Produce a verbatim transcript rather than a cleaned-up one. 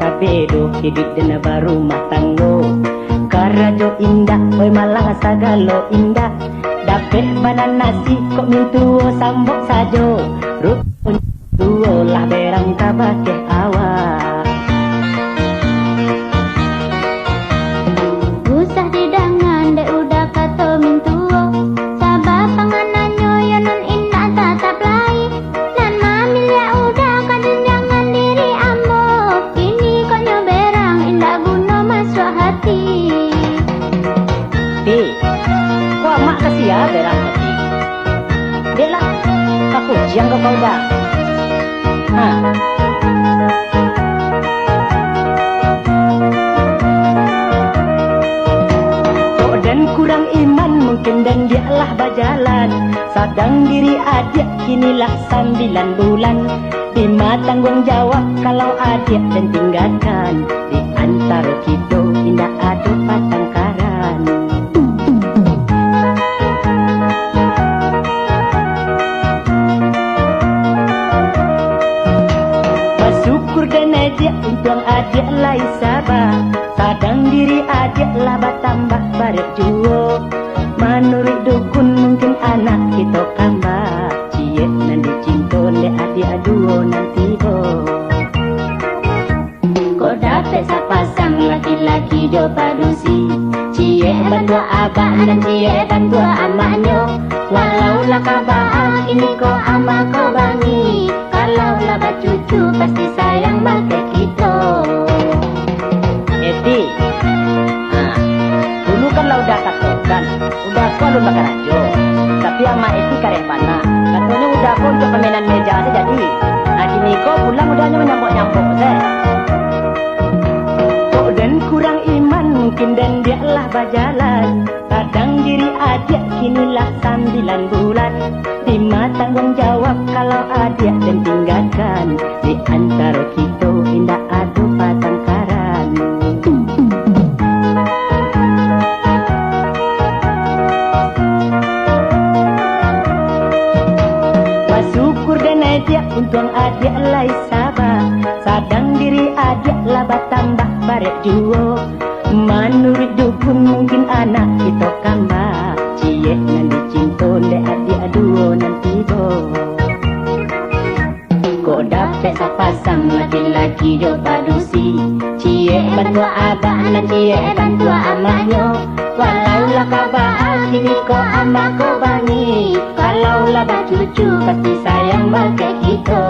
Tabedo hiduik den barumah tanggo. Karajo indak, oi malah sagalo indak. Dapek bana nasi kok mintuo sambok sajo. Ruponyo tuo lah berang kabakeh awak. Usah didangan dek uda kato mintuo, sabab pangananyo yo nan indak tatap lai. Nan mamiliak uda ka janjangan diri ambo, kini kok nyo berang indak guno masuak hati. Ti, kok amak ka sia berang hati? Dek lah, ka kuciang kau uda. Ha. Kok den kurang iman, mungkin den diak lah bajalan. Sadang diri adiak kini lah sambilan bulan. Dima tangguang jawab kalau adiak den tinggakan? Di antaro kito indak ado patangkaran. Basyukur den adiak, untuang adiak lai saba. Sadang diri adiak lah batambah barek juo. Manuruik dukun, mungkin anak kito kamba. Ciek nan dicinto dek adiak duo nan tibo. Kok dapek sapasang laki-laki jo padusi, ciek bantuak abah nan ciek bantuak amaknyo. Walau lah ka baa kini ko amak ko bangih, kalau lah bacucu pasti sayang bakeh kito. Eti, ha, dulu kan lah uda katokan, uda ko alun bakarajo, tapi amak Eti kareh bana. Katonyo uda ko untuak pamainan meja se jadi. Nah, kini ko pulang udanyo manyambok-nyambok se. Kok den kurang iman, mungkin den diak lah bajalan. Sadang diri adiak kini lah sambilan bulan. Dima tangguang jawab kalau adiak den tinggakan? Di antaro kito indak ado patangkaran. Basyukur den adiak, untuang adiak lai saba. Sadang diri adiak lah batambah barek juo. Manuruik dukun, mungkin anak kito kamba. Ciek nan dicinto dek adiak duo nan tibo. Kok dapek sapasang laki-laki jo padusi, ciek bantuak abah nan ciek bantuak amaknyo. Walau lah ka baa kini ko amak ko bangih, kalau lah bacucu pasti sayang bakeh kito.